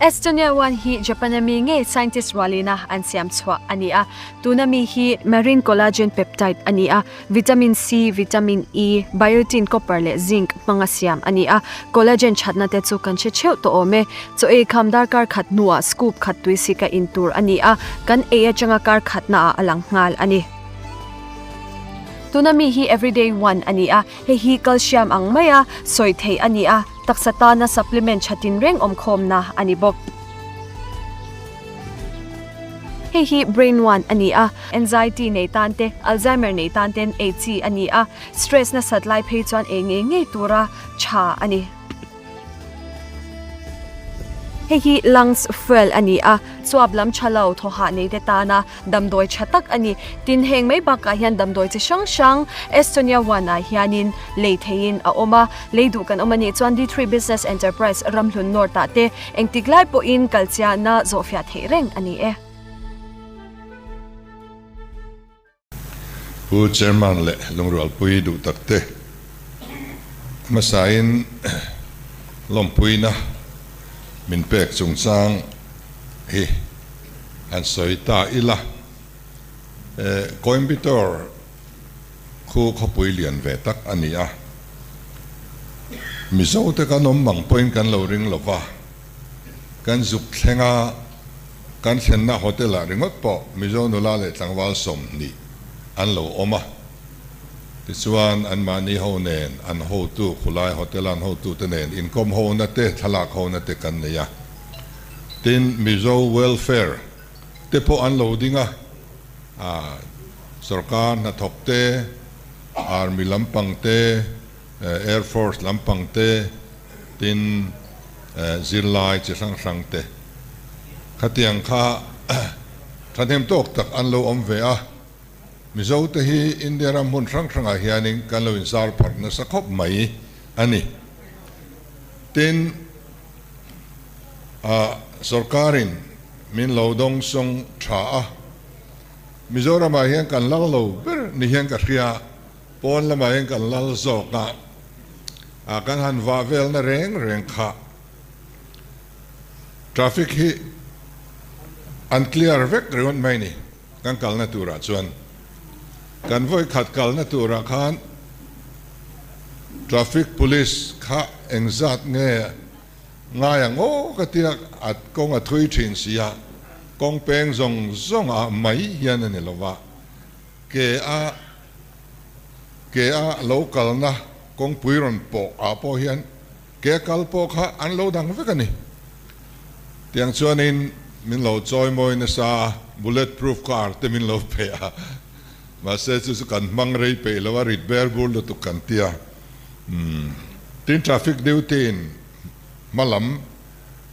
Estonia One hi Japan ami ngei scientist rualina an siam chhuah a ni a. Tuna mi hi marine collagen peptide a ni a, vitamin C, vitamin E, biotin, copper leh zinc hmanga siam a ni a. Collagen thatna te chu kan hre theuh tawh awm e. Chaw ei kham darkar khat hnuah scoop khat tui sika in tur a ni a, kan ei atanga kar khatnaah a lang nghal a ni. Tuna mi hi everyday one a ni a, hei hi calcium ang maia sawi theih a ni a, taksa tana supplement tha tinreng awmkhawmna a ni bawk. Hei hi brain one a ni a, anxiety nei tan te, Alzheimer nei tan ten ei chi a ni a, stress nasat lai phei chuan ei ngei ngei tura tha a ni. Hei hi lungs fuel a ni a, chuap lam tha lo thawhah nei te tana damdawi tha tak a ni. Tin, heng mai bakah hian damdawi chi hrang hrang Estonia One ah hianin lei theihin a awm a, lei duh kan awm a nih chuan D3 Business Enterprise Ramhlun North ah te engtik lai pawhin kalchiahna zawhfiah theih reng a ni e. Pu Chairman leh Lungrualpui duh tak te hmasain lawmpuina min pek chungchang hi han sawi ta ila. Coimbatore khu khawpui lian ve tak a ni a, Mizo te kan awm mang pawhin kan lo ring lova, kan zuk thleng a, Kan thlenna hotel ah ringawt pawh Mizo nula leh tlangval 20 an lo awm a, tichuan anmahni ho nen an hotu khulai hotel an hotute nen inkawm hona te thlalak hona te kan nei a, tin Mizo welfare te pawh an lo ding a, sorkar hnathawk te, army lampang te, Air Force lampang te, tin zirlai chi hrang hrang te khatiang kha thahnem tawk tak an lo awm ve a. Mizo te hi India ram hmun hrang hrangah hianin kan lo inzar pharh nasa khawp mai a ni. Tin, sorkarin min lo dawng sawng tha a, Mizoramah hian kan lal lo ber ni hian ka hria. Pawn lamah hian kan lal zawk a, a kan han vah velna reng reng kha traffic hi an clear vek ringawt mai ni kan kalna turah chuan. Kan vawi khat kalna turah khan traffic police kha engzat nge ngai ang aw ka tia a kawng a thui thin si a, kawng peng zawng zawng ah mai hian a ni lova ke a Ke a lo kalna kawngpui rawn pawh ah pawh hian ke kal pawh kha an lo dang vek a ni. Tiang chuanin min lo chawi mawi nasa a, bullet proof car te min lo pe a, mahse chu chu kan hmang rei peih lo a, rit ber bur lutuk kan ti a. Tin traffic duty in hma lam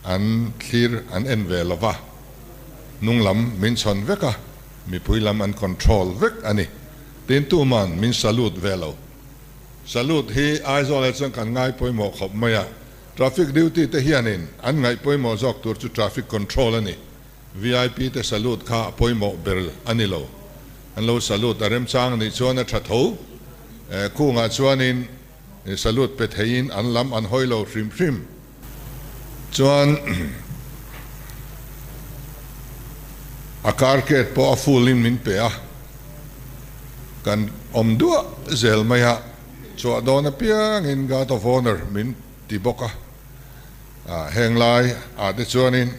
an thlir an en ve lo va, hnung lam min chhawn vek a, mipui lam an control vek a ni. Tin tuman min salute ve lo. Salute hi Aizawl ah chuan kan ngai pawimawh khawp mai a, traffic duty te hianin an ngaih pawimawh zawk tur chu traffic control a ni. VIP te salute kha a pawimawh ber a ni lo. An lo salute a remchang anih chuan a tha tho. Khungah chuanin salute pe theiin an lam an hawi lo hrim hrim. Chuan a car gate pawh a full in min pe a, kan awm duah zel mai a, chhuah dawn apiangin guard of honour min ti bawk a, heng lai ah te chuanin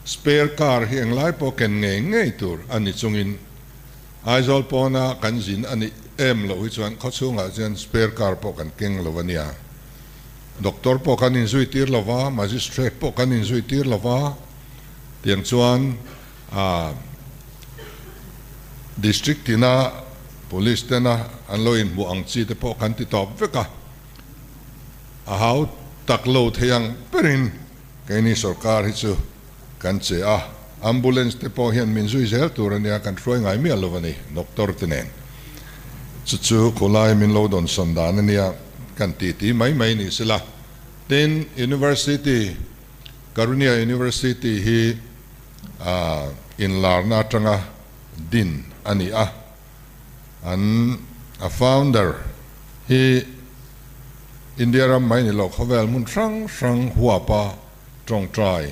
spare car hi englai pawh ken ngei ngei tur a ni chungin Aizawl pawna kan zin a nih em loh hi chuan khawchhungah chuan spare car pawh kan keng lo a nia. Doctor pawh kan inzui tir lo va, Magistrate pawh kan inzui tir lo va, tiang chuan ah District tina Police tena an lo inhmuh ang chi te pawh kan ti tawp vek a, a hau tak lo thei ang berin keini sorkar hi chu kan che a, Ambulance te pawh hian min zui zel tur a nia, kan hruai ngai miah lo a ni, Doctor te nen. Chu chu khawlai min lo dawnsawn dan a nia, kan ti ti mai mai ni sela. Tin, University, Karunya University hi inlarna atanga din a ni a, an a founder hi India ram mai ni lo khawvel hmun hrang hrang huapa. Tawngtai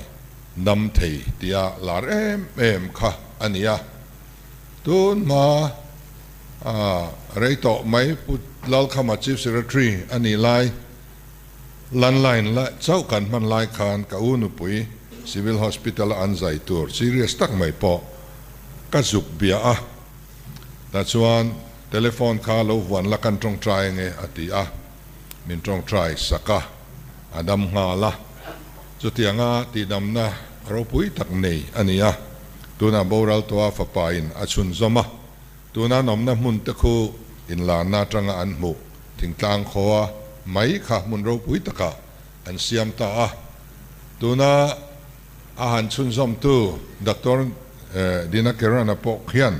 dam thei tia lar em em kha a ni a. Tun hma a rei tawh mai Pu Lalkhama Chief Secretary a nih lai Landline la chauh kan hman lai khan ka u nupui Civil Hospital a an zai tur serious tak mai pawh ka zuk bia a. Tah chuan telephone kha lo vuan la kan tawngtai ange a ti a, min tawngtai sak a, a dam nghal a. Chutianga tihdamna ropui tak nei a ni a, tunah boral tawha fapa in a chhunzawm a, tuna an awmna hmun te khu inlarna atanga an hmuh thingtlang khawa mai kha hmun ropui takah an siam ta a, tuna A han chhunzawmtu Doctor Dinakerana pawh khian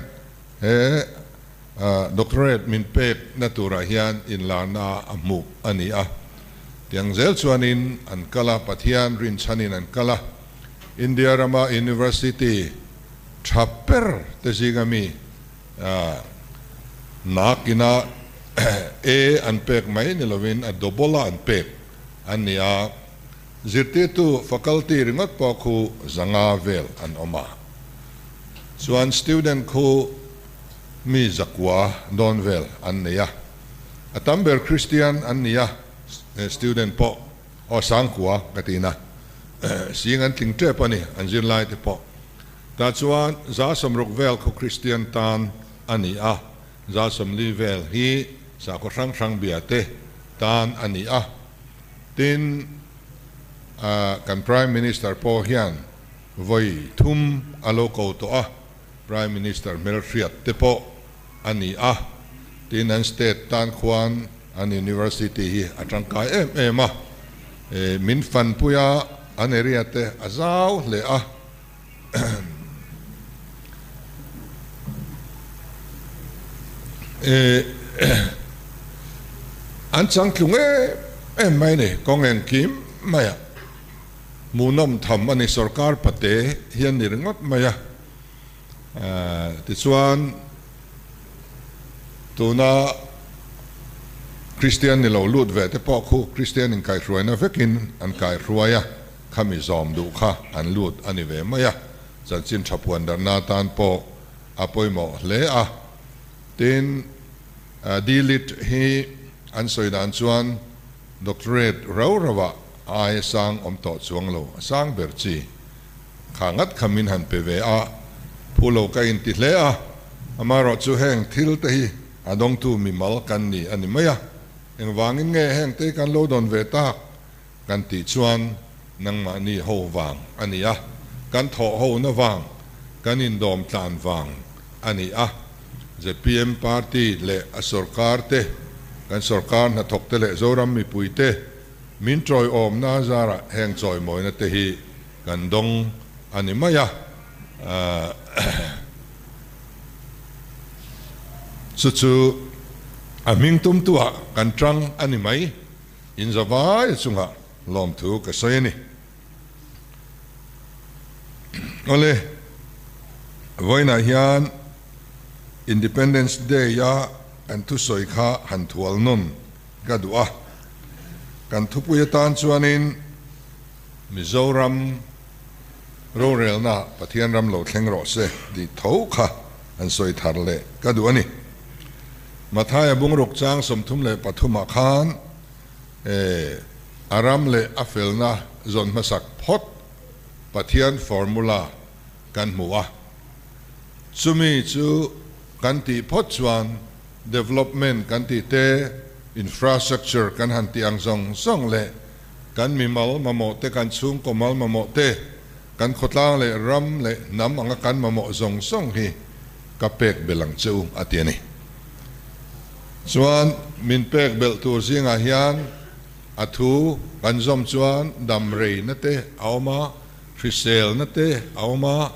he doctorate min pek na turah hian inlarna a hmuh a ni a. Tiang zel chuanin an kal a, Pathian rinchhanin an kal a. India rama university tha ber te zinga mi nakina A an pek mai ni lovin a double a an pek an ni a. Zirtirtu faculty ringawt pawh khu 500 vel an awm a, chuan student khu mi 900 dawn vel an nei a, a tam ber Christian an ni a, student pawh aw 9,000 ka ti na, sing an tling tep a ni an zirlai te pawh. Tah chuan 60% vel khu Christian tan a ni a, 40% vel hi sakhaw hrang hrang bia te tan a ni a. Tin, kan Prime Minister pawh hian vawi thum a lo ko tawh a, Prime Minister hmelhriat te pawh a ni a, tin an state tan khuan an university hi a tangkai em em a, min fanpui a, an area te a zau hle a. An changtlung em em mai ni, kawng engkim mai a hmuhnawm tham a ni, sorkar pate hian ni ringawt mai a, tichuan tuna Kristian ni lo lut ve te pawh khu Kristian inkaihhruaina vekin an kaihhruai a. Khami zawm duh kha an lut a ni ve mai a, chanchin tha puan darhna atan pawh a pawimawh hle a. Tin, D-Lit hi an sawi dan chuan Doctorate rau rauah a aia sang awm tawh chuang lo, a sang ber chi kha ngat kha min han pe ve a, phu lo ka inti hle a, amaherawhchu heng thil te hi a dawngtu mimal kan ni a ni mai a, engvangin nge heng te kan lo dawn ve tak? Kan tih chuan nangmahni ho vang a ni a, kan thawh hona vang, kan indawm tlan vang a ni a. Zpm party leh a sorkar te, kan sorkar hnathawk te leh Zoram mipui te min tawiawmna zarah heng chawimawina te hi kan dawng a ni mai a. Chu chu a hming tumtuah kan tang a ni mai. In zavai chungah lawmthu ka sawi a ni. Awle, vawiinah hian Independence Day-a kan thusawi kha han thual nawn ka duh a. Kan thupui atan chuanin Mizoram rorelna Pathian ram lo thleng rawh se tih tho kha han sawi thar leh ka duh a ni. Mathaia bungruk chang 33 ah khan a ram leh a felna zawn hmasak phawt Pathian formula kan hmu a, chumi chu kan tih phawt chuan development kan tih te, infrastructure kan han tih ang zawng zawng leh kan mimal mamawh te, kan chhungkaw mal mamawh te, Kan khawtlang leh ram leh hnam anga kan mamawh zawng zawng hi ka pek belh ang che u, a ti a ni. Chuan min pek belh tur zingah hian a thu kan zawm chuan dam reina te a awm a, hriselna te a awm a,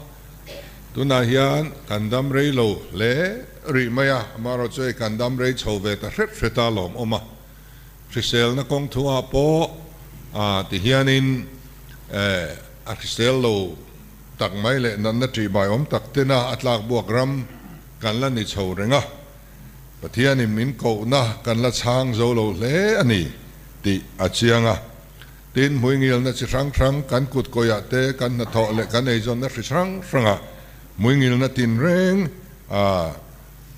tunah hian kan dam rei lo hle rih mai a, amaherawhchu hei kan dam rei chho ve ta hret hret a lawmawm a. Hriselna kawng thuah pawh ti hianin a hrisel lo tak mai leh natna ṭihbai awm tak tena a tlak buak ram kan la ni chho reng a, Pathianin min kohna kan la chhang zo lo hle a ni tih a chiang a. Tin, hmuingilna chi hrang hrang kan kut kawiah te, kan hnathawh leh kan eizawnna hri hrang hrangah hmuingilna tinreng a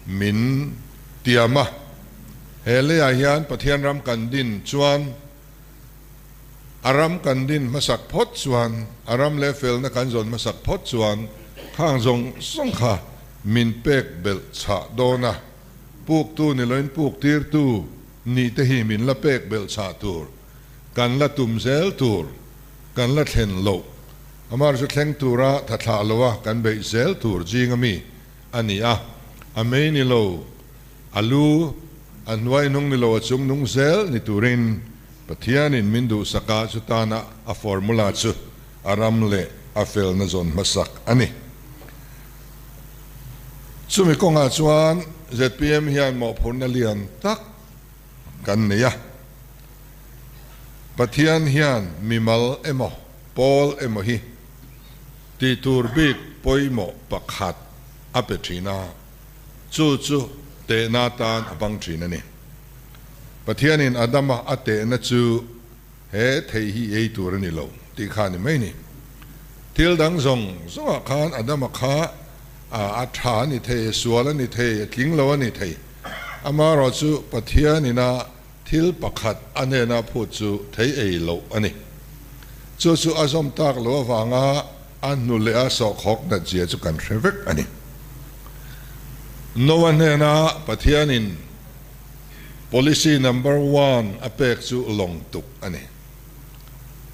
min tiam a. He leiah hian Pathian ram kan din chuan a ram kan din hmasak phawt chuan, a ram leh felna kan zawn hmasak phawt chuan khang zawng zawng kha min pek belh chhah dawn a, puktu ni loin puk tirtu nih te hi min la pek belh chhah tur, kan la tum zel tur, kan la thlen loh, amah chu thleng tura tha thlah loa kan beih zel tur zing ami a ni a, a mei ni lo, a lu, a hnuai hnung ni lo a chung nung zel ni turin Pathianin min duhsak a, chutana a formula chu a ram leh a felna zawn hmasak a ni. Chumi kawngah chuan zpm hian mawhphurhna lian tak kan nei a. Pathian hian mimal emaw pawl emaw hi tih tur bik pawimawh pakhat a pe thin a, chu chu tehna atan a bang thin a ni. Pathianin Adama a tehna chu he thei hi ei tur a ni lo tih kha a ni mai ni. Thil dang zawng zawngah khan Adama kha a tha a ni thei, a sual a ni thei, a tling lo a ni thei. Amaherawh chu Pathianin a thil pakhat a hnena phut chu thei ei loh a ni. Chu chu a zawm tak loh avanga a hnu leh a sawhkhawk nat zia chu kan hre vek a ni. Noah hnena Pathianin Policy number one a pek chu lawng tuk a ni.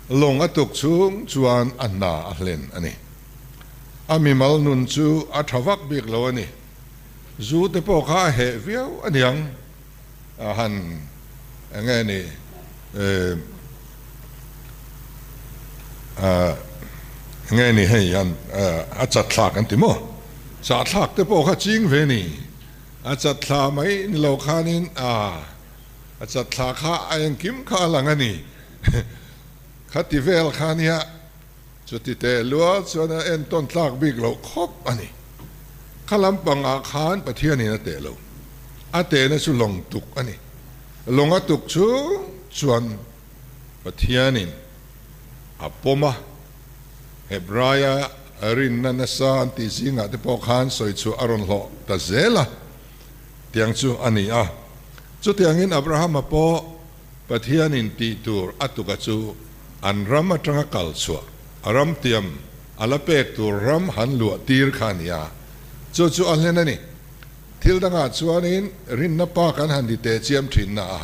Lawng a tuk chhung chuan a hna a hlen a ni. A mimal nun chu a tha vak bik lo a ni. Zu te pawh kha a heh viau a niang. A han eng nge ni eng nge ni hei han a chatthlak an ti maw? Chahthlak te pawh kha ching ve ni. A chatthla mai ni lo khanin a a chatthla kha a engkim kha a lang a ni. Khati vel kha nia chuti teh lual chuan a entawn tlak bik loh khawp a ni. Kha lampangah khan Pathianin a teh lo. A tehna chu lawng tuk a ni. Lawng a tuk chung chuan Pathianin a pawm a, Hebraia rinna nasa an tih zingah te pawh khan sawi chhuah a rawn hlawh ta zel a, tiang chu a ni a. Chutiangin Abrahama pawh Pathianin tih tur a tuka chu an ram atanga kal chhuah, a ram tiam a la pek tur ram han luah tir kha a ni a, chu chu a hlen a ni. Thil dangah chuanin rinna pa kan han ti teh chiam thin na a,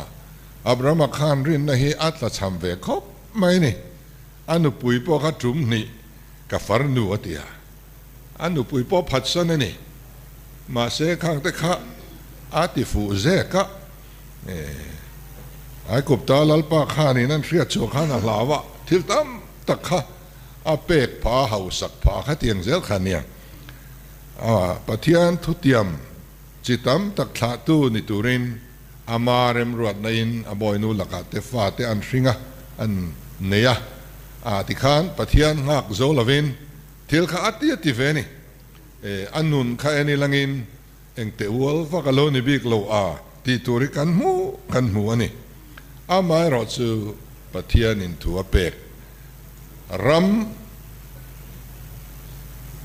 Abrahama khan rinna hi a tlachham ve khawp mai a ni. A nupui pawh kha tum hnih ka farnu a ti a, a nupui pawh phatsan a ni. Mahse khangte kha a ti fuh zek a, Aikupta Lalpa khanin an hriat chhuah khan a hlau a, thil tam tak kha a pek phah a, hausak phah kha tiang zel kha a nia. Pathian thutiam chi tam tak thlahtu ni turin Ama remruatna in a bawinu lakah te fate an hring a, an nei a, a tikhan Pathian nghak zo lovin thil kha a ti a ti ve a ni. E, a nun kha en ilangin engte ual vak a lo ni bik lo a tih tur hi kan hmu kan hmu a ni. Amaherawh chu Pathianin thu a pek ram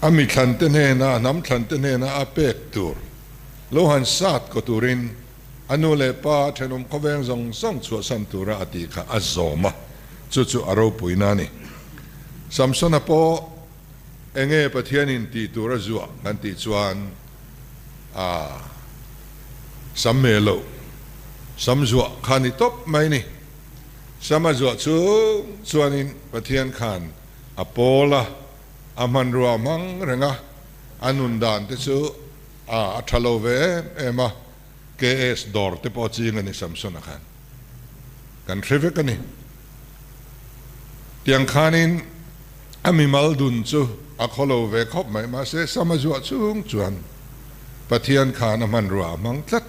a mi thlante hnena, a hnam thlante hnena a pek tur Lo han sat kaw turin a nu leh pa thenawm khawveng zawng zawng chhuahsan tura a tih kha a zawm a, chu chu a ropuina a ni. Samsona pawh enge Pathianin tih tur a zuah kan tih chuan a sam me lo, sam zuah kha ni tawp mai ni. Sam a zuah chung chuanin Pathian khan a pawl a, a hmanrua a hmang reng a, a nun dan te chu A, a tha lo ve em em a, KS dawr te pawh a ching a ni Samson-a khan. Kan hre vek a ni. Tiang khanin a mimal dun chu a khaw lo ve khawp mai, mahse Sam a zuah chung chuan Pathian khan a hmanrua a hmang tlat.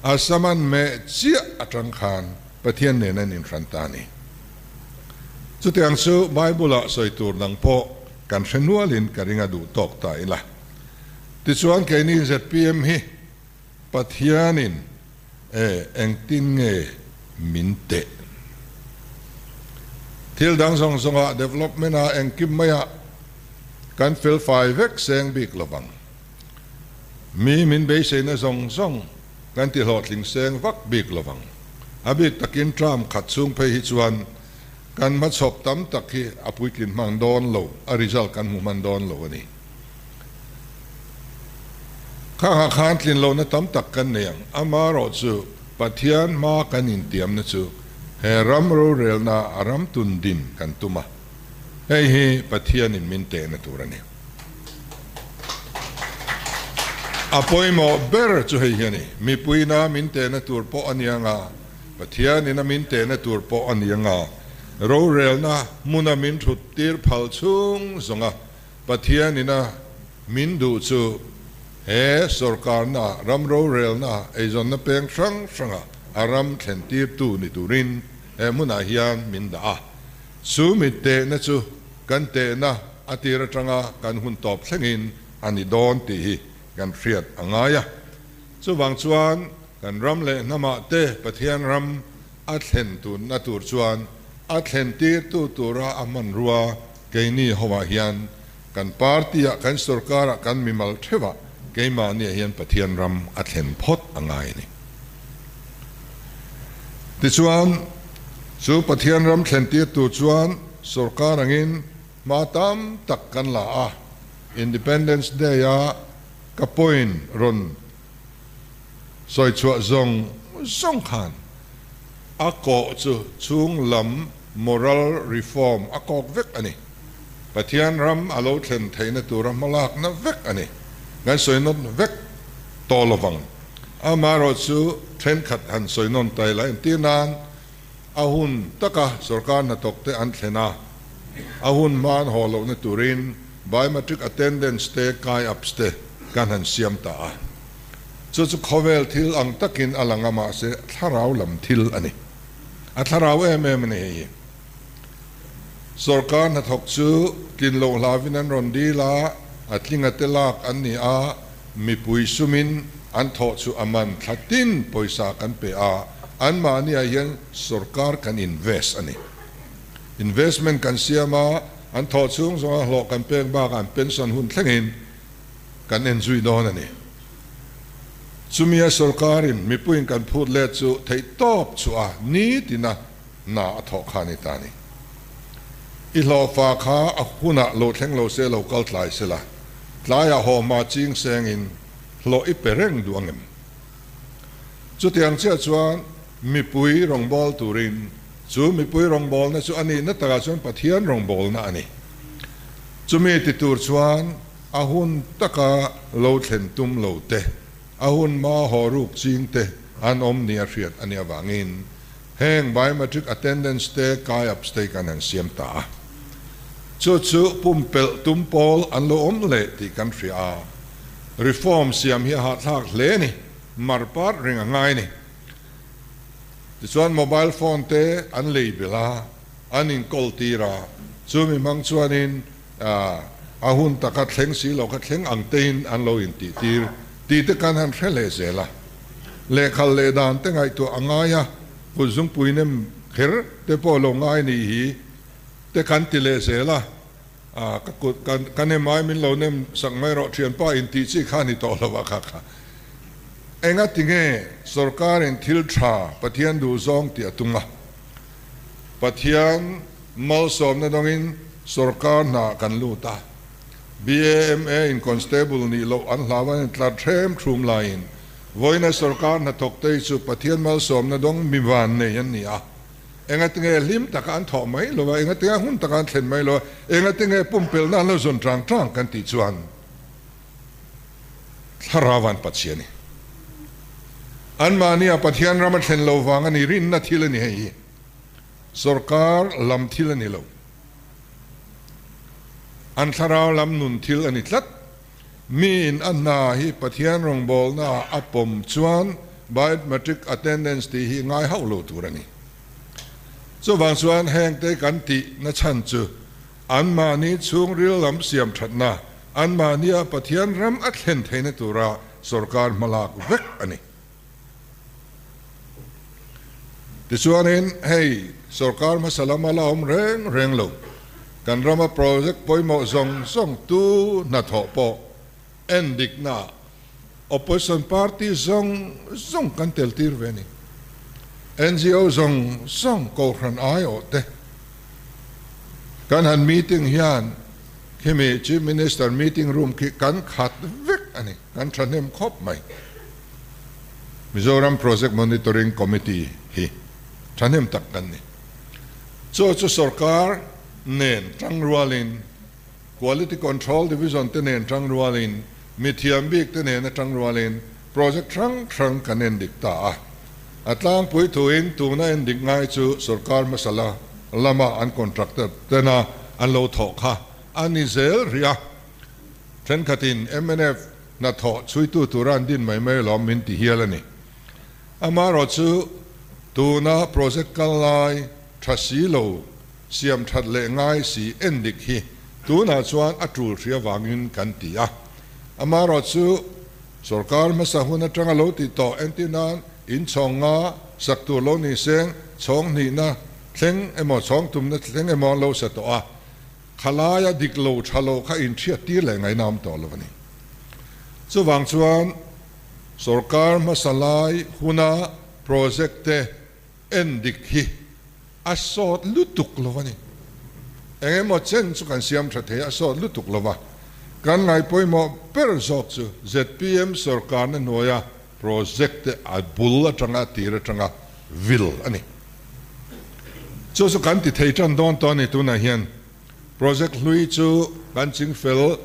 A Sam an meh chiah atang khan Pathian nen an inhran ta a ni. Chutiang chu Bible-ah sawi tur dang pawh kan hre nualin ka ring a duh tawk ta ila. Tichuan keini zpm hi Pathianin e engtin nge min teh? Thil dang zawng zawngah development ah engkim maiah kan felfai vek seng bik lovang. Mi min beiseina zawng zawng kan ti hlawhtling seng vak bik lovang. A bik takin term khat chhung phei hi chuan kan hmachhawp tam tak hi a puitlin hman dawn lo, a result kan hmu hman dawn lo a ni. Khangah khan tlin lohna tam tak kan nei ang. Amaherawhchu Pathian hma kan intiamna chu he ram rorelna a ram tun din kan tum a, hei hi Pathianin min tehna tur a ni. A pawimawh ber chu hei hi a ni, mipuina min tehna tur pawh a ni anga, Pathianina min tehna tur pawh a ni anga, rorelna hmuna min thut tir phal chhung zawnga Pathianina min duh chu he sorkarna, ram rorelna, eizawnna peng hrang hranga a ram thlen tirtu ni turin he hmunah hian min dah a. Chu mi tehna chu kan tehna a tir atanga kan hun tawp thlengin a ni dawn tih hi kan hriat a ngai a. Chuvang chuan kan ram leh hnamah te Pathian ram a thlen tunna tur chuan a thlen tirtu tura a hmanrua keini hovah hian kan party-ah, kan sorkarah, kan mimal theuhah keimahniah hian Pathian ram a thlen phawt a ngai a ni. Tichuan, chu Pathian ram thlen tirtu chuan sorkar angin hma tam tak kan la a, Independence Day-a ka point rawn Sawi chhuah zawng zawng khan a kawh chu chhung lam moral reform a kawk vek a ni. Pathian ram a lo thlen theihna tura hmalakna vek a ni. Kan sawi nawn vek tawh lovang. Amaherawh chu thenkhat han sawi nawn ta ila entir nan a hun taka sorkar hnathawkte an thlen a, a hun hma an haw lohna turin biometric attendance te, kai-ups te kan han siam ta a. Chu chu khawvel thil ang takin a lang a mahse thlarau lam thil a ni. A thlarau em em a ni hei hi. Sorkar hnathawk chu tlin loh hlavin an rawn dil a, a tlinga te lak an ni a, mipui sumin an thawh chu a man thla tin pawisa kan pe a, anmahniah hian sorkar kan invest a ni. Investment kan siam a, an thawh chhung zawnga hlawh kan pek bakah an pension hun thlengin kan en zui dawn a ni. Chumia sorkarin mipuiin kan phut let chu theih tawp chu a nitina hna a thawh kha a ni ta a ni. I hlawhfa kha a hunah lo thleng lo se lo kal tlai se la, tlaiah haw hma ching sengin hlawh i pe reng duh ang em? Chutiang chiah chuan mipui rawngbâwl turin chu mipui rawngbâwlna chu a nihna takah chuan Pathian rawngbâwlna a ni. Chumi ti tur chuan a hun taka lo thlen tum lo te, a hun hma haw ruk ching te an awm nia hriat a nih avangin heng biometric attendance te kai-ups te kan han siam ta a. Chu chu pumpelh tum pawl an lo awm leh tih kan hria a. Reform siam hi a hahthlak hle a ni, mar part reng a ngai a ni. Tichuan mobile phone te an lei belh a, an inkawl tir a, chumi hmang chuanin A hun taka thleng si lo kha thleng ang tein an lo intih tir tih te kan han hre leh zel a. Lehkhal leh dan te ngaihtuah a ngai a, kut zungpui nem kher te pawh lo ngai nih hi te kan ti leh zel a. Ka kut ka nem ai min lo nem sak mai rawh thianpa intih chi kha a ni tawh lo a kha kha. Engati nge sorkarin thil tha Pathian duhzawng tih a tum a? Pathian malsawmna dawngin sorkar hna kan lut a, BAMA in constable nih loh an hlau an intlar thlem thlum laiin vawiina sorkar hnathawkte hi chu Pathian malsawmna dawng mi van nei an ni a, engatinge hlim taka an thawh mai lo a, engatinge hun taka an thlen mai lo a, engatinge pumpelhna an lo zawn tang tang kan tih chuan thlarau an Pathian i anmahnia Pathian ram a thlen lo vang a ni, rinna thil a ni hei hi. Sorkar lam thil a ni lo. An thlarau lam nun thil a ni tlat. Miin a hna hi Pathian rawngbawlnaah a pawm chuan biometric attendance tih hi ngai hauh lo tur a ni. Chuvang chuan hengte kan tih na chhan chu anmahni chhungril lam siam thatna, anmahnia Pathian ram a thlen theihna tura sorkar hmalak vek a ni. Tichuanin hei Sorkar hmasa lama la awm reng reng lo. Kan rama project pawimawh zawng zawng tu hnathawh pawh en diknaah opposition party zawng zawng kan tel tir ve a ni. NGO zawng zawng kohhran aiawh te kan han meeting hian khimi Chief Minister meeting room khi kan khat vek a ni, kan thahnem khawp mai. Mizoram Project Monitoring Committee hi thahnem tak kan ni. Chu chu sorkar nen tangrualin Quality Control Division te nen tangrualin, mithiam bik te nena tangrualin project hrang hrang kan endik ta a. A tlangpui thuin tuna endik ngai chu sorkar hmasa la lama an contractor tena an lo thawh kha a ni zel rih a. Thenkhatin mnf hnathawh chhuitu tura an din mai mai alawm min ti hial a ni. Amaherawhchu tuna project kal lai tha si lo siam that leh ngai si endik hi tunah chuan a tul hria vangin kan ti a. Amaherawhchu sorkar hmasa hun atanga lo ti tawh entir nan inchhawng nga sak tur lo ni seng chhawng hnihna thleng emaw chhawng tumna thleng emaw an lo sa tawh a, khalaia dik lo tha lo kha inhriat tir leh ngaihna awm tawh lo a ni. Chuvang chuan sorkar hmasa lai huna project te en dik hi a sawt lutuk lo a ni. Eng emaw chen chu kan siam tha thei a sawt lutuk lo va. Kan ngaihpawimawh ber zawk chu zpm sorkarna hnuaia project te a bul atanga a tir atanga vil a ni. Chu chu kan ti thei tan dawn tawh a ni tunah hian project hlui chu kan chingfel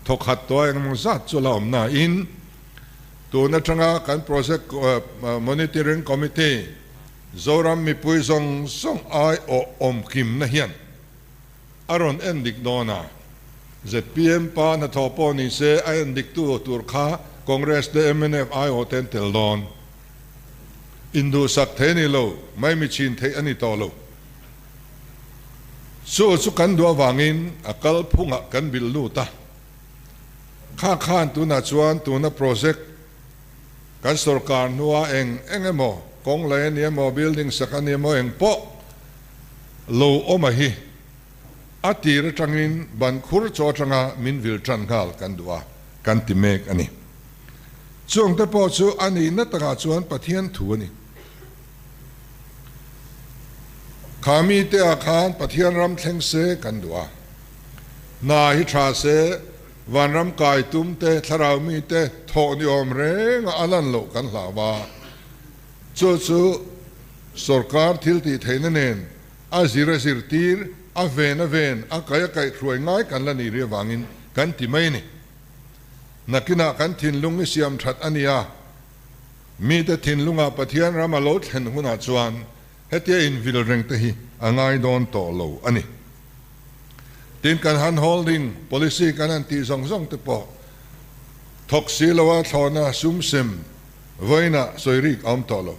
thawkhat tawh a engemaw zat chu la awm nain Tun atanga kan Project Monitoring Committee, Zoram mipui zawng zawng aiawh awmkimna hian a rawn en dik dawn a. Zpm pa hnathawh pawh ni se a en diktu tur kha Congress te mnf aiawh te an tel dawn. Induhsak thei a ni lo, maimi chhin theih a ni tawh lo. Chu chu kan duh avangin a kalphungah kan bilh lut a. Kha khan tunah chuan tuna project kan sorkar hnua eng eng emaw, kawng lei a ni emaw, building sak a ni emaw eng pawh lo awm a hi a tir atangin ban khur chaw atanga min vil tan nghal kan duh a, kan ti mek a ni. Chung te pawh chu a nihna takah chuan Pathian thu a ni. Kha mite ah khan Pathian ram thleng se kan duh a. Hna hi tha se, vanram kai tum te, thlarau mi te thawh ni awm reng a a lan loh kan hlau a. Chu chu sorkar thil tih theihna nen a zir a zirtir, a ven a ven, a kaih a kaih hruai ngai kan la nih rih avangin kan ti mai a ni. Nakinah kan thinlung i siam that a nia. Mite thinlungah Pathian ram a lo thlen hunah chuan hetia invil reng te hi a ngai dawn tawh lo a ni. Tin, kan han holding policy kan han tih zawng zawng te pawh thawk si loa thlawhna sum sem vawiinah sawi rik a awm tawh lo.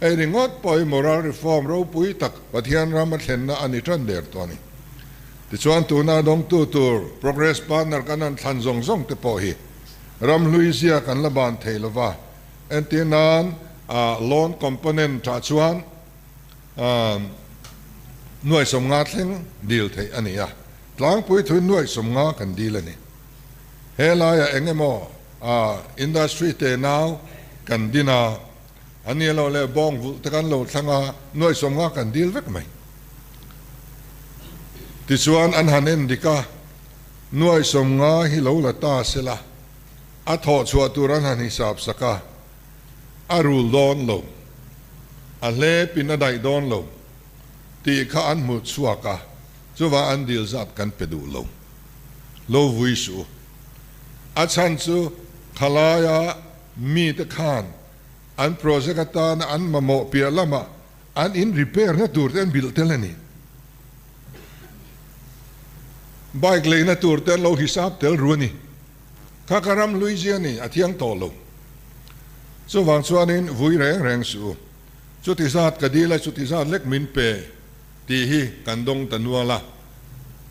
Hei ringawt pawh hi moral reform ropui tak Pathian ram a thlenna a ni tan der tawh a ni. Tichuan tuna dawngtu tur progress partner kan han thlan zawng zawng te pawh hi Ramhlui zia kan la ban thei lo va, entir nan loan component tah chuan nuai sawmnga thleng dil theih a ni a, tlangpui thuin nuai sawmnga kan dil a ni. He laiah eng emaw industry te nau kan din a, a ni lo leh bawng vulh te kan lo thlang a, nuai sawmnga kan dil vek mai. Tichuan an han en dik a. Nuai sawmnga hi lo la ta se la, a thawh chhuah tur an han hisap sak a, a rul dawn lo, a hlepin a daih dawn lo tih kha an hmuh chhuak a, chuvang an dil zat kan pe duh lo. Lo vui suh u. A chhan chu khalaia mite khan an project atana an mamawh piah lamah An in repair na tur te an bilh tel a ni. Bike leina tur te an lo hisap tel ru a ni. Kha ka ram hlui zia ni, a thiang tawh lo. Chuvang chuanin vui reng reng suh u. Chuti zat ka dil a, chuti zat lek min pe tih hi kan dawng ta nual a.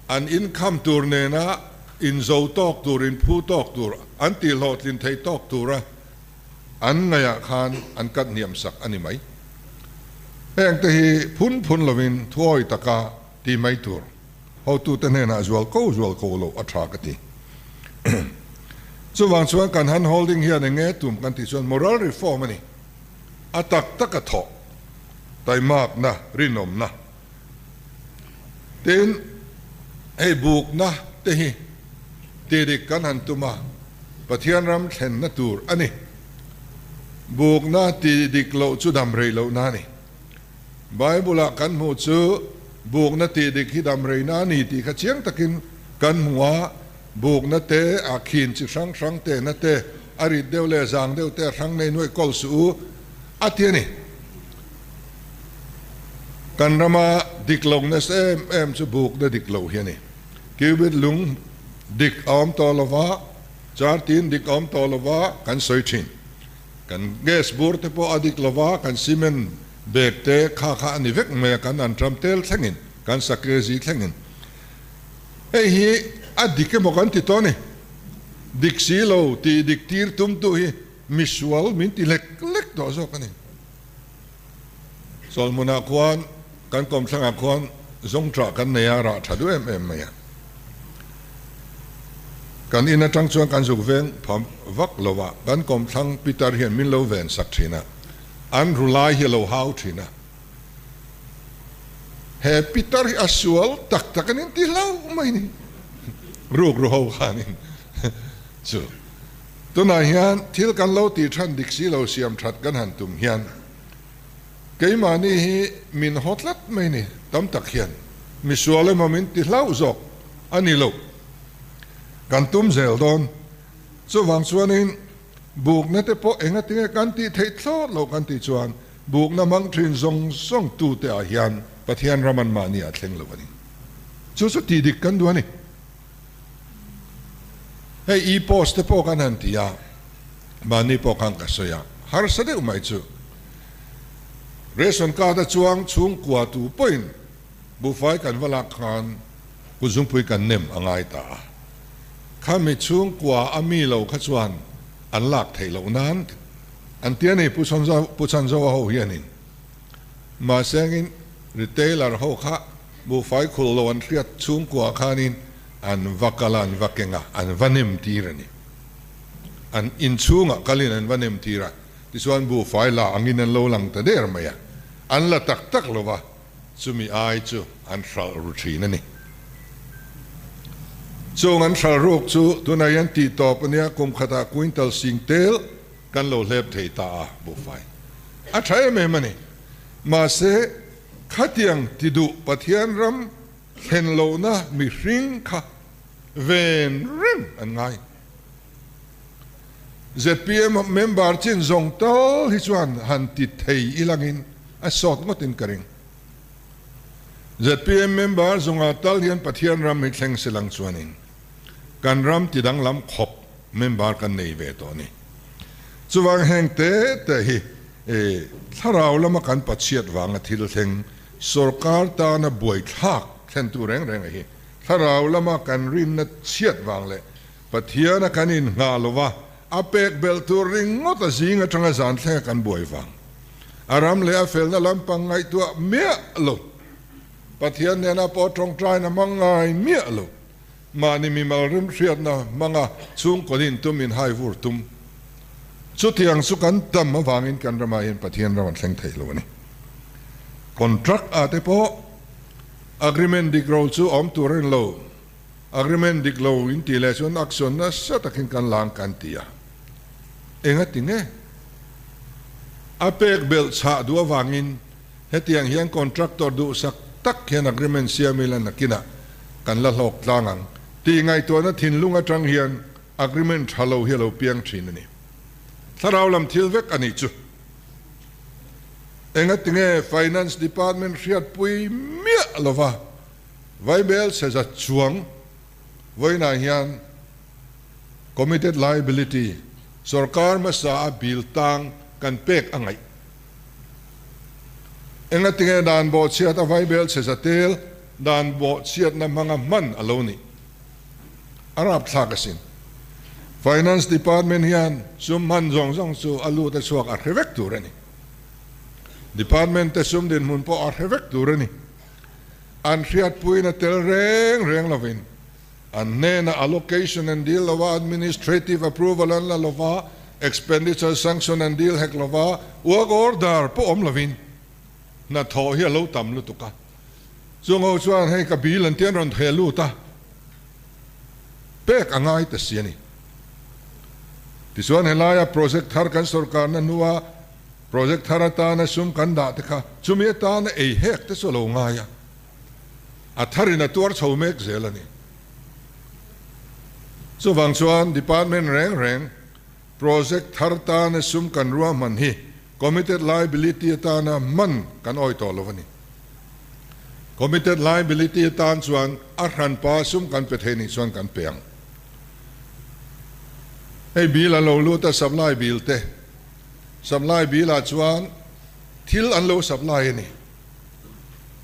An income tur nena inzo tawk tur, inphu tawk tur, an tihhlawhtlin thei tawk tura, An ngaihah khan an kat hniam sak a ni mai. Hengte hi phun phun lovin thuawi taka ti mai tur hotute hnenah zual ko zual ko loh a tha ka ti. Chuvang chuan kan hand holding hian eng nge tum kan tih chuan moral reform a ni. A tak taka thawh, taimakna, rinawmna. Tin, hei bukna te hi ti dik kan han tum a, Pathian ram thlenna tur a ni. Bukna ti dik loh chu dam rei lohna a ni. Bible-ah kan hmuh chu bukna ti dik hi dam reina a ni tih kha chiang takin kan hmu a, bukna te, a khin chi hrang hrang tehna te, a rit deuh leh zang deuh te a hrang nei nuaih kawl suh u a ti a ni. Kan rama dik lo nasa em em chu bukna dik lo hi a ni. Cubit lung dik a awm tawh lo va, chartin dik a awm tawh lo va kan sawi thin. Kan gas bur te pawh a dik lo va, kan cement bag te kha kha a ni vek mai a, kan anṭam tel thlengin, kan sakezi thlengin. Hei hi a dik emaw kan ti tawh a ni. Dik si lo tih dik tir tumtu hi misual min ti lek lek tawh zawk a ni. Sawlhmunah khuan kan kawmthlangah khuan zawngṭah kan nei a, rah ṭha duh em em mai a. Kan in aṭang chuan kan zuk veng pha vak lo a, kan kawmthlang pitar hian min lo ven sak ṭhin a, an ru lai hi a lo hau ṭhin a. He pitar hi a sual tak tak an inti hlauh mai ni, ruk ru ho khanin chu. Tunah hian thil kan lo tih ṭhan dik si lo siam ṭhat kan han tum hian keimahni hi min haw tlat mai ni, tam tak hian misual emaw min ti hlauh zawk a ni lo. Kan tum zel dawn. Chuvang chuanin bukna te pawh engatinge kan tih theih thlawt loh kan tih chuan bukna hmang ṭhin zawng zawng tute ah hian Pathian ram anmahni a thleng lo a ni. Chu chu tih dik kan duh a ni. Hei e-post te pawh kan han ti a, mahni pawh khan ka sawi a, harsa deuh mai chu. Ration card a chuang chhungkua tu pawhin buhfai kan va lak khan kut zungpui kan nem a ngai ta a, khami chhungkua a mi lo kha chuan an lak theih loh nan an ti a ni Pu Chhanzoa ho hianin. Mahse angin retailer ho kha Buhfai khulh lo an hriat chhungkua khanin an va kal a, an va keng a, an va nem tir a ni. An inchhungah kalin an va nem tir a, tichuan buhfai la angin an lo lang ta der mai a, an la tak tak lo va, chumi ai chu an hralh ru thin a ni. Chung an hralh ruk chu tunah hian tih tawp a nia, kum khatah quintal sing tel kan lo hlep thei ta a, buhfai a tha em em a ni. Mahse, Khatiang ti duh Pathian ram thlen lohna mihring kha ven reng an ngai. Zpm member chin zawng tal hi chuan han ti thei ilangin a sawt ngawtin ka ring. Zpm member zawnga tal hian Pathian ram hi thleng se lang chuanin kan ram ti danglam khawp member kan nei ve tawh a ni. Chuvang heng te te hi E, thlarau lama kan pachhiat vanga thil thleng, sorkar tana buaithlak thlentu reng reng a hi. Thlarau lama kan rinna chhiat vang leh Pathiana kan inngah lova a pek belh tur ringawt a zing atanga zan thlenga kan buai vang. A ram leh a felna lampang ngaihtuah miah lo. Pathian nena pawh tawngtaina hmang ngai miah lo. Mahni mimal rimhriatna hmanga chhungkaw din tum in hai vur tum. Chutiang chu kan tam avangin kan ramah hian Pathian ram an thleng thei lo a ni. Contract ah te pawh agreement dik ro chu awm tur a ni lo. Agreement dik lo in tih leh chuan action nasa takin kan lang kan ti a. Engati nge? A pek belh chhah duh avangin Hetiang hian contractor duhsak tak hian agreement siam ila nakinah kan la hlawk tlang ang tih ngaihtuahna thinlung atang hian agreement tha lo hi a lo piang thin a ni. Thlarau lam thil vek a nih chu. Engatinge Finance Department hriatpui miah lova Vaibel seza chuang vawiinah hian Committed Liability sorkar hmasa a bill tang kan pek a ngaih. Engatinge dan bawhchhiat a vaibel chhe za tel dan bawhchhiatna hmanga hman a lo nih? A rapthlak asin. Finance Department hian sum hman zawng zawng chu a lut a chhuak a hre vek tur a ni. Department te sum dinhmun pawh a hre vek tur a ni. An hriatpuiin a tel reng reng lovin an hnenah allocation an dil lo a, administrative approval an la lo va, expenditure sanction an dil hek lo va, work order pawh awm lovin hnathawh hi a lo tam lutuk a. Chung ho chuan hei ka bill an ti an rawn theh lut a, pek a ngai ta si a ni. Tichuan helaia project thar kan sawrkarna hnua project thar atana sum kan dah te kha chumi atana ei hek te chu a lo ngai a, a tharin a tuar chho mek zel a ni. Chuvang chuan department reng reng project thar tana sum kan ruahman hi Committed liability atana hman kan awi tawh lo a ni. Committed liability atan chuan a hranpa sum kan pe thei nih chuan kan pe ang. Hei bill a lo lut a supply bill te. Supply bill ah chuan thil an lo supply a ni.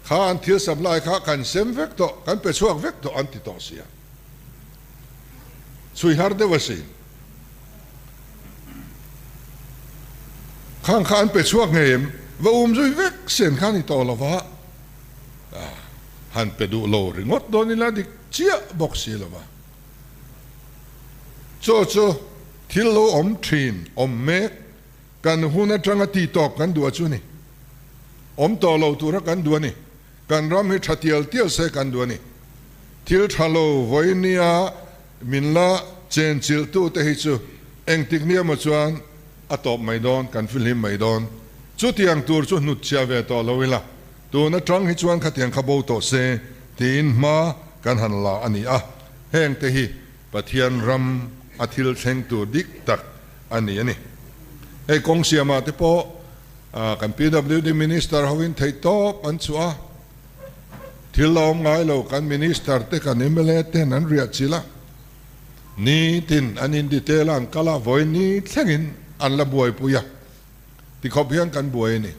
Kha an thil supply kha kan sem vek tawh, kan pe chhuak vek tawh an ti tawh sia. Chhui har deuh a si. Khang kha an pe chhuak ngei em? Va um zui vek sen kha a ni tawh lo va, han pe duh lo ringawt dawn ila dik chiah bawk si lo va. Chaw chu thil lo awm thin, awm mek, kan hun atanga ti tawp kan duh a chu ni. Awm tawh lo tura kan duh a ni. Kan ram hi tha tial tial se kan duh a ni. Thil tha lo vawinia Min la chenchilh tu te hi chu engtik nia maw chuan a tawp mai dawn, kan fihlim mai dawn. Chutiang tur chu hnut chhia ve tawh lo ila, tun atang hi chuan khatiang kha bo tawh se tiin hma kan han la a ni a. Heng te hi Pathian ram a thil thleng tur dik tak a ni a ni. Hei kawng siamah te pawh kan PWD Minister hoin theihtawp an chhuah a. Thil a awm ngai lo, kan Minister te kan mla ten an riah chilh a, nitin an in detail a an kal a, vawi ni thlengin an la buaipui a, tikhawp hian kan buai a ni.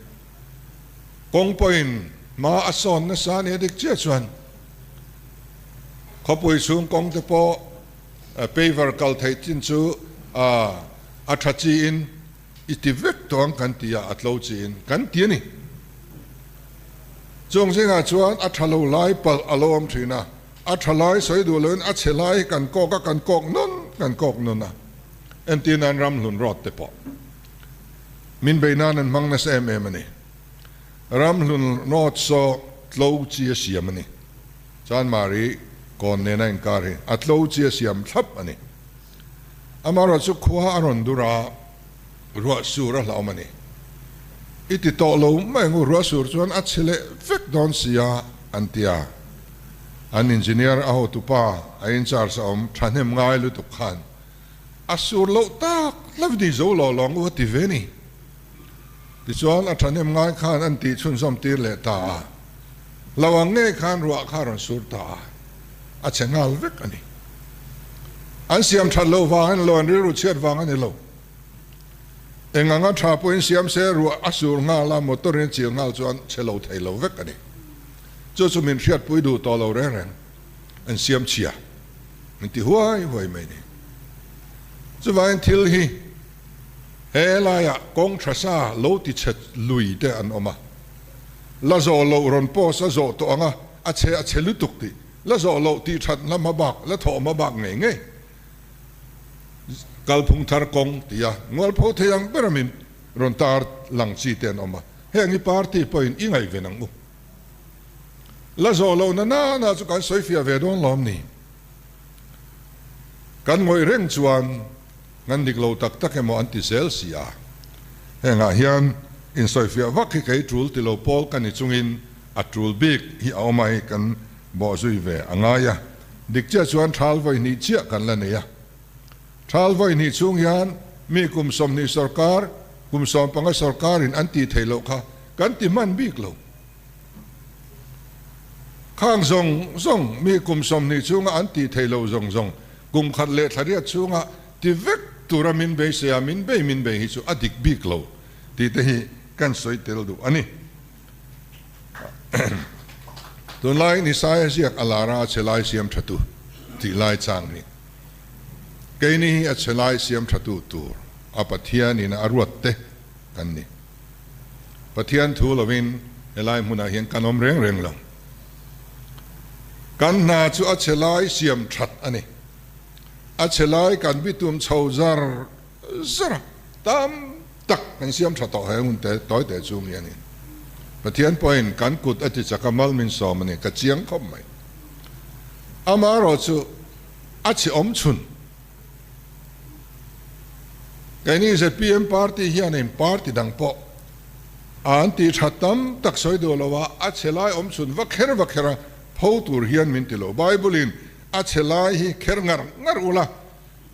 Kawng pawhin hma a sawn nasa a ni a dik chiah chuan khawpui chhung kawng te pawh paver kal theih chin chu a tha chiin I ti vek tawh ang kan ti a, a tlo chiin kan ti a ni. Chung zingah chuan a tha lo lai palh a lo awm thin a, a tha lai sawi duh loin a chhe lai hi kan kawk a, kan kawk nawn kan kawk nawn a. Entir nan Ramhlun Road te pawh min bei nan an hmang nasa em em a ni. Ramhlun Road saw tlo chi a siam a ni. Chanmari kawn nena inkar hi a tlo chi a siam thlap a ni. Amaherawh chu khua a rawn dur a, ruah sur a hlauhawm a ni. I ti tawh lo mai ang u, ruah sur chuan a chhe leh vek dawn si a, an ti a. An engineer a hotupa a in charge a awm thahnem ngai lutuk khan a sur loh tak hlauh ni zo lo lo ang u a ti ve ni. Tichuan a thahnem ngai khan an tih chhunzawm tir leh ta a, lo ang ngei khan ruah kha a rawn sur ta a. A chhe nghal vek a ni. An siam that loh vang a ni lo, an rilru chhiat vang a ni lo. Eng anga tha pawhin siam se ruah a sur nghal a, motor in a chil nghal chuan chhe lo thei lo vek a ni. Chu chu min hriatpui duh tawh lo reng reng, an siam chhia min ti huai huai mai ni. Chuvangin thil hi he laiah kawng tha sa lo ti chhe lui te an awm a, la zawh loh rawn post a zawh tawh ang a, A chhe a chhe lutuk tih la zawh loh tih that hla hma bak la thawh hma bak ngei ngei kalphung thar kawng ti a ngualpho thei ang ber a min rawn tar lang chi te an awm a, heng hi party pawhin i ngaihven ang u. La zawh loh na nana chu kan sawi fiah ve dawn lawm ni. Kan ngawih reng chuan ngan dik lo tak tak emaw an ti zel si a, hengah hian insawifiah vak hi kei tul ti lo pawl ka ni chungin A tul bik hi a awm a hei kan bawh zui ve a ngai a, dik chiah chuan thal vawi hnih chiah kan la nei a. Thal vawi hnih chhung hian mi kum 20 sawrkar, kum 15 sawrkarin an tih theih loh kha kan ti hman bik lo. Khang zawng zawng mi kum 20 chhunga an tih theih loh zawng zawng kum khat leh thla riat chhunga ti vek tura min beisei a, min bei min bei hi chu a dik bik lo tih te hi kan sawi tel duh a ni. Tunlai Nisaia ziak a lar a, a chhe lai siam tha tu tih lai chang hi keini hi a chhe lai siam tha tu tur a Pathianin a ruat te kan ni. Pathian thu lovin helai hmunah hian kan awm reng reng lo. Kan hna chu a chhe lai siam that a ni. A chhe lai kan bitum chho zar zar a, tam tak kan siam tha tawh he hun te tawi te chung hianin Pathian pawhin kan kut a ti chak a, mal min sawm a ni, ka chiang khawp mai. Amaherawh chu a chhe awm chhun. Keini zpm party hianin party dang pawh an tih tha tam tak sawi duh lo a, a chhe lai awm chhun va kher va kher a, pho tur hian min ti lo. Bible in a chhe lai hi kher ngar ngar ula,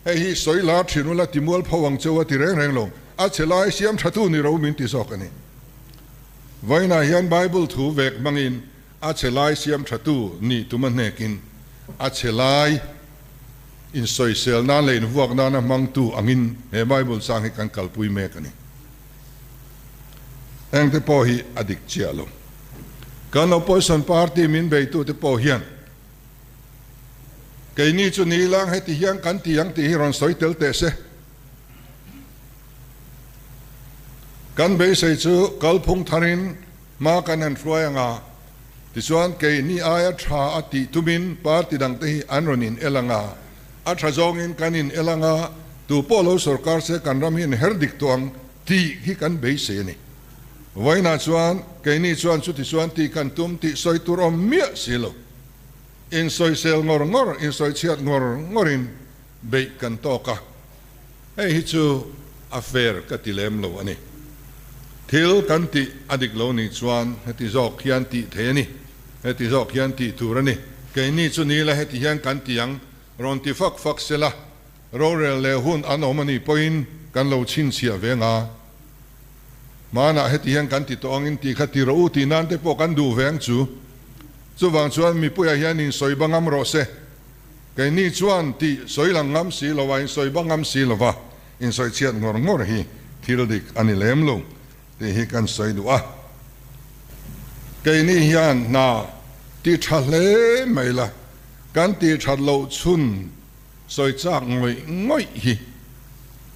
hei hi sawi lar thin ula ti mual pho ang cheu a ti reng reng lo, a chhe lai siam tha tu ni ro min ti zawk a ni. Vawiinah hian Bible thu vek hmangin a chhe lai siam tha tu nih tum a hnekin a chhe lai insawisel nan leh invuak nana hmangtu angin he Bible chang hi kan kalpui mek a ni. Engte pawh hi a dik chiah lo. Kan opposition party min beitute pawh hian keini chu ni lang heti hian kan ti ang tih hi rawn sawi tel teh se. Kan beisei chu kalphung tharin hma kan han hruai ang a, tichuan keini aia tha a tih tumin party dangte hi an rawn in el ang a, a tha zawngin kan in el ang a, tu pawh lo sorkar se kan ram hi in her dik tawh ang tih hi kan beisei a ni. Vawiinah chuan keini chuan chuti chuan tih kan tum tih sawi tur awm miah si lo. Insawisel ngawr ngawr, insawichhiat ngawr ngawrin beih kan tawk a. Hei hi chu a fair ka ti lem lo a ni. Thil kan tih a dik lo nih chuan heti zawk hian tih thei a ni, heti zawk hian tih tur a ni. Keini chu ni la heti hian kan ti ang, rawn ti fak fak se la, rorel leh hun an awm a nih pawhin kan lo chhinchhiah ve nga. Hmanah heti hian kan ti tawh angin tih kha ti rawh u tih nan te pawh kan duh ve ang chu. Chuvang chuan mipuiah hian insawi ba ngam rawh se. Keini chuan tih sawi lang ngam si lo a, insawi ba ngam si lo va, insawi chhiat ngawr ngawr hi thil dik a ni lem lo tih hi kan sawi duh a. Keini hian hna ti tha hle mai la, kan tih that loh chhun sawi chak ngawih ngawih hi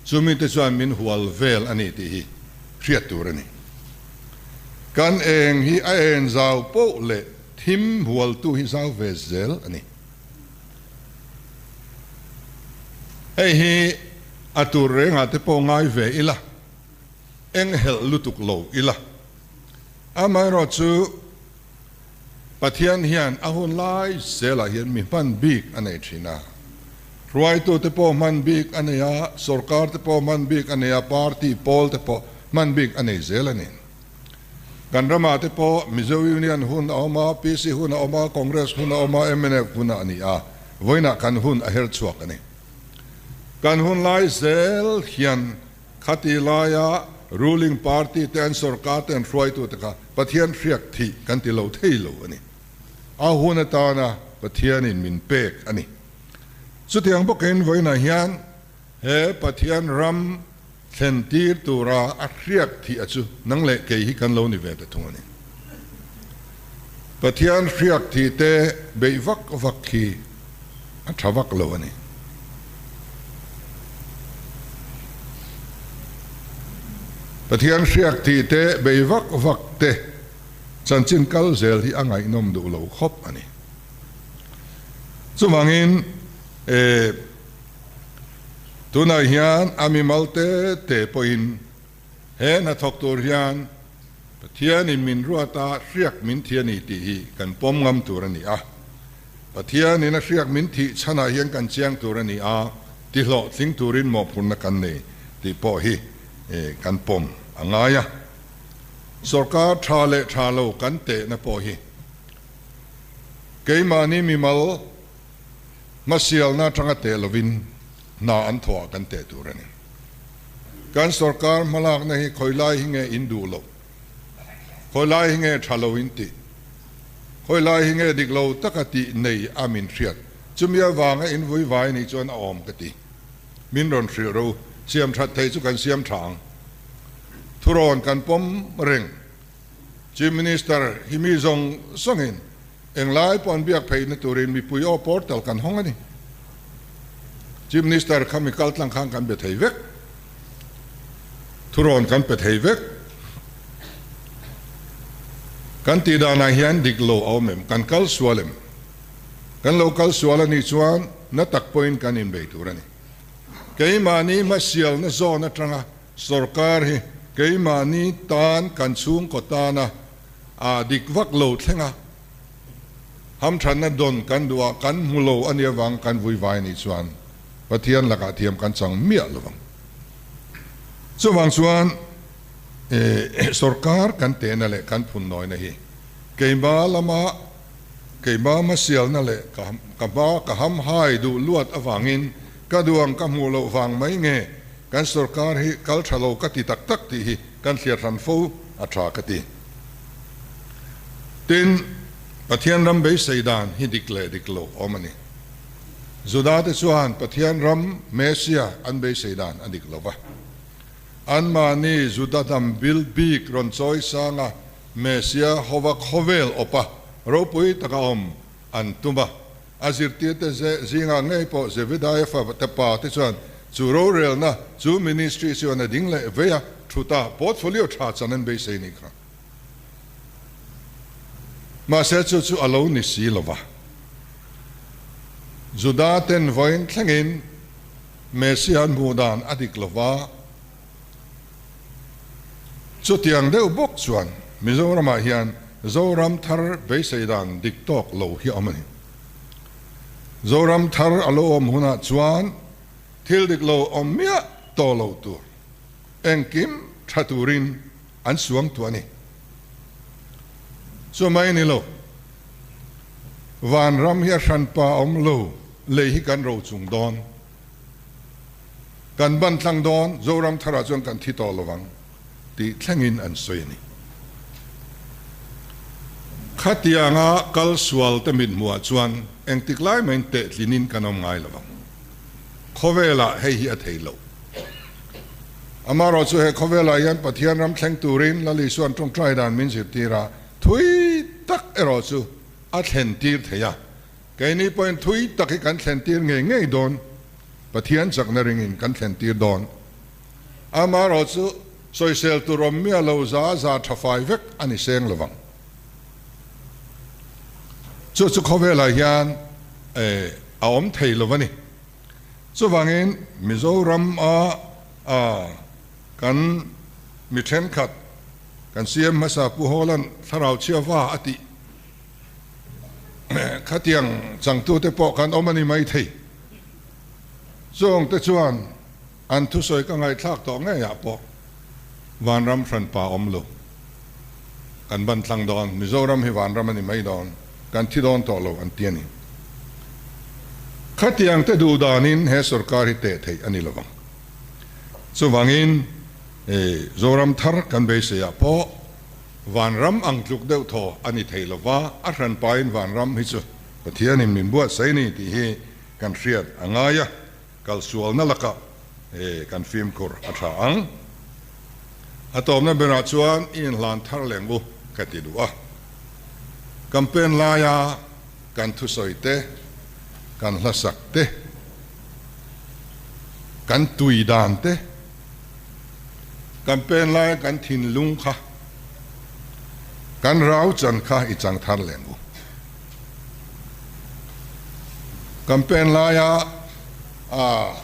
chumi te chuan min hual vel a ni tih hi hriat tur a ni. Kan eng hi a en zau poh leh thim hualtu hi zau ve zel a ni. Hei hi a tur rengah te pawh ngai ve ila, eng helh lutuk lo ila. Amaherawh chu Pathian hian a hun lai zelah hian mi hman bik a nei thin a. Hruaitute pawh hman bik a nei a, sorkar te pawh hman bik a nei a, party pawl te pawh hman bik a nei zel a ni. Kan ramah te pawh Mizo Union hun a awm a, PC hun a awm a, Congress hun a awm a, mnf hun a ni a, vawiinah kan hun a her chhuak a ni. Kan hun lai zel hian khati laia ruling party te an sorkar te an hruaitu te kha Pathian hriak thih kan ti lo thei lo a ni. A hun atana Pathianin min pek a ni. Chutiang bawkin vawiinah hian he Pathian ram Thlen tir tura a hriak thih a chu nang leh kei hi kan lo ni ve ta thung a ni. Pathian hriak thih te beih vak vak khi a tha vak lo a ni. Pathian hriak thih te bei vak vak te chanchin kal zel hi a ngaihnawm duh lo khawp a ni. Chuvangin e. Tunah hian a mimal te te pawhin he hnathawk tur hian Pathianin min ruat a, hriak min thi a ni tih hi kan pawm ngam tur a ni a. Pathianin a hriak min thih chhanah hian kan chiang tur a ni a, tihlawhtling turin mawhphurhna kan nei tih pawh hi kan pawm a ngai a. Sorkar tha leh tha lo kan tehna pawh hi keimahni mimal Hmasialna atanga teh lovin hna an thawhah kan teh tur a ni. Kan sorkar hmalakna hi khawi lai hi nge in duh loh? Khawi lai hi nge tha lo in tih? Khawi lai hi nge dik lo taka tih nei a min hriat? Chumi avanga in vui vai nih chuan a awm ka ti. Min rawn hrilh ro, siam that thei chu kan siam tha ang. Thurawn kan pawm reng. Chief Minister hi mi zawng zawngin Englai pawh an biak pheihna turin mipui aw portal kan hawng a ni. Chief Minister kha mi kal tlang khan kan be thei vek. Thurawn kan pe thei vek. Kan tih danah hian dik lo a awm em? Kan kal sual em? Kan lo kal sual a nih chuan na tak pawhin kan inbei tur a ni. Keimahni hmasialna zawn atanga sorkar hi keimahni tan kan chhungkaw tana a dik vak lo thleng a, hamthatna dawn kan duh a, kan hmu lo a nih avang kan vui vai nih chuan Pathian lakah thiam kan chang miah lo vang. Chuvang chuan sorkar kan tehna leh kan phunnawina hi keimah lama keimah hmasialna leh ka hma ka hamhai duh luat avangin ka duang ka hmuh loh vang mai nge kan sorkar hi kal tha lo ka ti tak tak tih hi kan thliar hran fo a tha ka ti. Tin, Pathian ram beisei dan hi dik leh dik lo awm a ni. Juda te chuan Pathian ram Mesia an beisei dan a dik lo va. Anmahni Juda hnam bil bik rawn chawi sanga Mesia hova khawvel awpa ropui taka awm an tum a. A zirtirte zingah ngei pawh Zebedaia fa te pa te chuan chu rorelna, chu ministry chuan a ding leh vei a, thuta portfolio tha chan an beisei nih kha. Mahse chu chu a lo ni si lo va. Juda ten vawiin thlengin Messiah an hmuh dan a dik lo va. Chutiang deuh bawk chuan Mizoramah hian Zoram thar beisei dan dik tawk lo hi a awm a ni. Zoram thar a lo awm hunah chuan thil dik lo awm miah tawh lo tur engkim tha turin an suang tu a ni. Chu mai ni lo, vanram hi a hranpa awm lo, lei hi kan ro chung dawn. Kan ban tlang dawn, Zoram tharah chuan kan thi tawh lovang tih thlengin an sawi a ni. Khatianga kal sual te mithmuhah chuan engtik lai maiin tehtlinin kan awm ngai lovang. Khawvelah hei hi a thei loh. Amaherawhchu he khawvelah hian Pathian ram thleng turin Lal Isua'n tawngtai dan min zirtir a, thui tak erawh chu a thlen tir thei a. Keini pawhin thui tak hi kan thlen tir ngei ngei dawn, Pathian chakna ringin kan thlen tir dawn. Amaherawhchu sawisel tur awm miah lo za za tha fai vek a ni seng lovang. Chu chu khawvelah hian a awm thei lo a ni. Chuvangin Mizoram a kan mi thenkhat kan CM hmasa Pu Hawla'n thlarau chhiava a tih khatiang changtute pawh kan awm a ni mai thei. Chungte chuan an thusawi ka ngaihthlak tawh ngeiah pawh vanram hranpa awm lo. Kan ban tlang dawn, Mizoram hi vanram a ni mai dawn, kan thi dawn tawh lo an ti a ni. Khatiang te duh danin he sorkar hi teh theih a ni lovang. Chuvangin Zoram thar kan beiseiah pawh vanram ang tluk deuh thaw a ni thei lova, a hranpain vanram hi chu Pathianin min buatsaih a ni tih hi kan hriat a ngai a. Kalsualna lakah kan fimkhur a tha ang. A tawpna berah chuan i inhlan thar leng u ka ti duh a. Campaign laia kan thusawi te, kan hlasak te, kan tui dan te, campaign laia kan thinlung kha, kan rau chan kha i chang thar leng u. Campaign laia a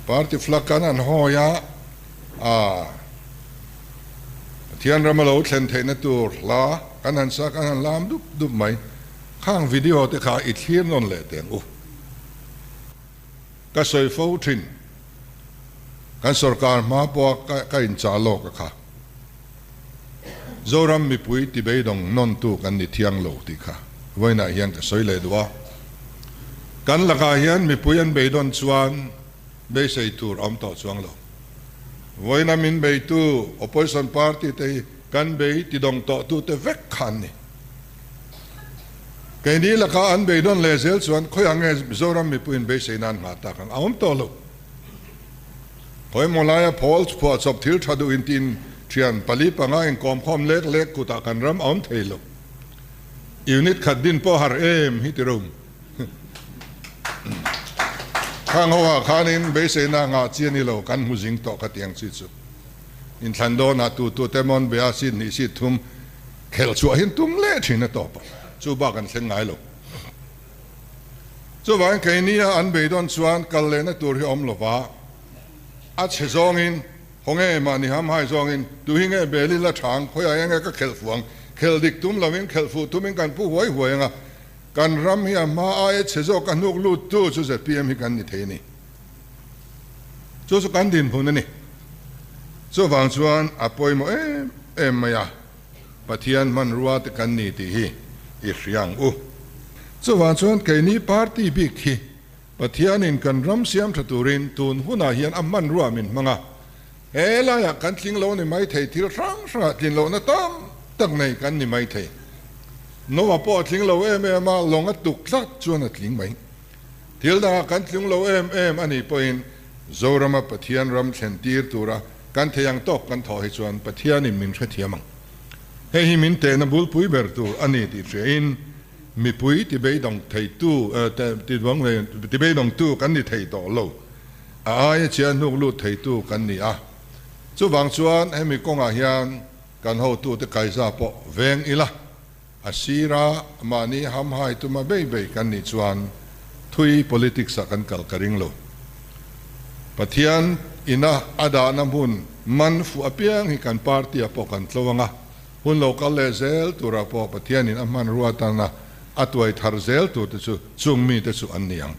party flag kan han hawi a, a Pathian rama lo thlen theihna tur hla kan han sa kan han lam dup dup mai. Khang video te kha i thlir nawn leh teng u. Ka sawi fo thin. Kan sorkar hma pawha ka inchah lawk a kha. Zoram mipui ti beidawng nawntu kan ni thiang lo tih kha vawiinah hian ka sawi leh duh a. Kan lakah hian mipui an beidawn chuan beisei tur a awm tawh chuang lo. Vawiina min beitu opposition party te hi kan bei tidawng tawhtute vek kha an ni. Keini lakah an beidawn leh zel chuan khawiah nge Zoram mipuiin beisei nan nghah tak ang a awm tawh lo. Khawimaw laia phawl phuahchawp thil tha duh intin thian 4 5 inkawmkhawm lek lek kutah kan ram a awm thei lo. Unit khat din pawh har em hi ti rum. Khang ho ah khanin beiseina ngah chi a ni lo, kan hmu zing tawh kha tiang chi chu. Inthlan dawnah tu tu te mawn bia seat hnih seat thum. Khelh chhuah hi an tum leh thin a tawp a, chu bak an thleng ngai lo. Chuvangin keini a an beidawn chuan kal lehna tur hi a awm lova, a chhe zawngin, haw nge mahni hamhai zawngin, tu hi nge bel ila tha ang, khawiah enge ka khelh fuh ang, khelh dik tum lovin khelh fuh tumin kan pu huai huai ang a, kan ram hi a hma aia chhe zawk a hnuk lut tu chu zpm hi kan ni thei a ni. Chu chu kan dinhmun a ni. Chuvang chuan a pawimawh em em mai a. Pathian hmanrua te kan ni tih hi i hria ang u. Chuvang chuan keini party bik hi Pathianin kan ram siam tha turin tun hunah hian a hmanrua min hmang a. He laiah kan tling lo ni mai thei, thil hrang hrangah tlin lohna tam tak nei kan ni mai thei. Noah pawh a tling lo em em a, lawng a tuk tlat chuan a tling mai. Thil dangah kan tling lo em em a nih pawhin Zorama Pathian ram thlen tir tura kan thei ang tawk kan thawh hi chuan Pathianin min hrethiam ang. Hei hi min tehna bulpui ber tur a ni tih hriain mipui tibeidawng theitu tibeidawngtu kan ni thei tawh lo. A aia chiah hnuk lut theitu kan ni a. Chuvang chuan hemi kawngah hian kan hotute kaiza pawh veng ila. A sira mahni hamhai tuma bei bei kan nih chuan thui politics ah kan kal ka ring lo. Pathian ina a dahna hmun man fuh apiang hi kan party ah pawh kan tlo anga, hun lo kal leh zel turah pawh Pathianin a hmanrua atana a tuai thar zel tur te chu chung mite chu an ni ang.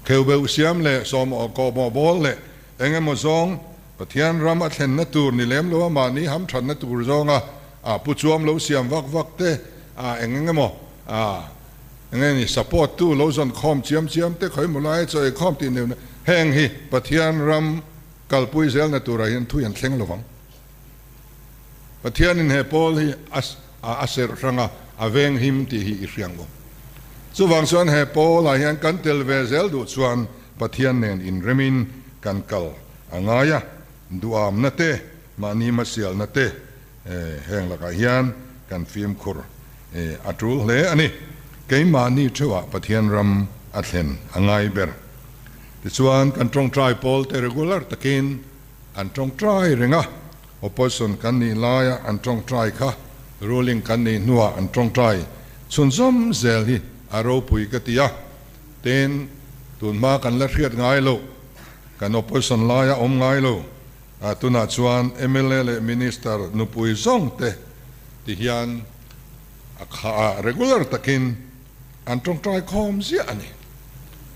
Kheubeuh siam leh sawmawh kawhmawh bawl leh engemaw zawng Pathian ram a thlenna tur ni lem lo a mahni hamthatna tur zawnga a pu chuam lo siam vak vak te, a eng eng emaw a eng nge ni support tu lo zawn khawm chiam chiam te khawi maw laia chaw ei khawm tih neuh neuh heng hi Pathian ram kalpui zelna turah hian thui an thleng lovang. Pathianin he pawl hi a a serh hrang a, a veng him tih hi i hriang u. Chuvang chuan he pawlah hian kan tel ve zel duh chuan Pathian nen inremin kan kal a ngai a, duamna te, mahni hmasialna te heng lakah hian kan fimkhur a tul hle a ni. Keimahni theuhah Pathian ram a thlen a ngai ber. Tichuan kan tawngtai pawl te regular takin an tawngtai reng a, opposition kan nih laia an tawngtai kha ruling kan nih hnuah an tawngtai chhunzawm zel hi a ropui ka ti a, tin tunhma kan la hriat ngai loh. Kan opposition laia awm ngai lo. Tunah chuan mla leh minister nupui zawng te ti hian a kha a regular takin an tawngtai khawm ziah a ni.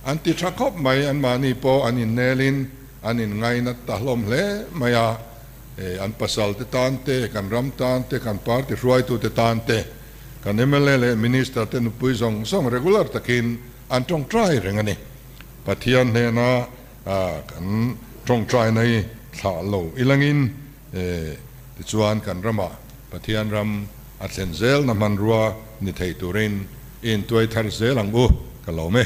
An ti tha khawp mai, anmahni pawh an innelin an inngainat ta hlawm hle mai a. An pasal te tan te, kan ram tan te, kan party hruaitute tan te, kan mla leh minister te nupui zawng zawng regular takin an tawngtai reng a ni. Pathian hnena kan tawngtaina hi thlah lo ilangin tichuan kan ramah Pathian ram a thlen zelna hmanrua ni thei turin i intuai thar zel ang u ka lawm e.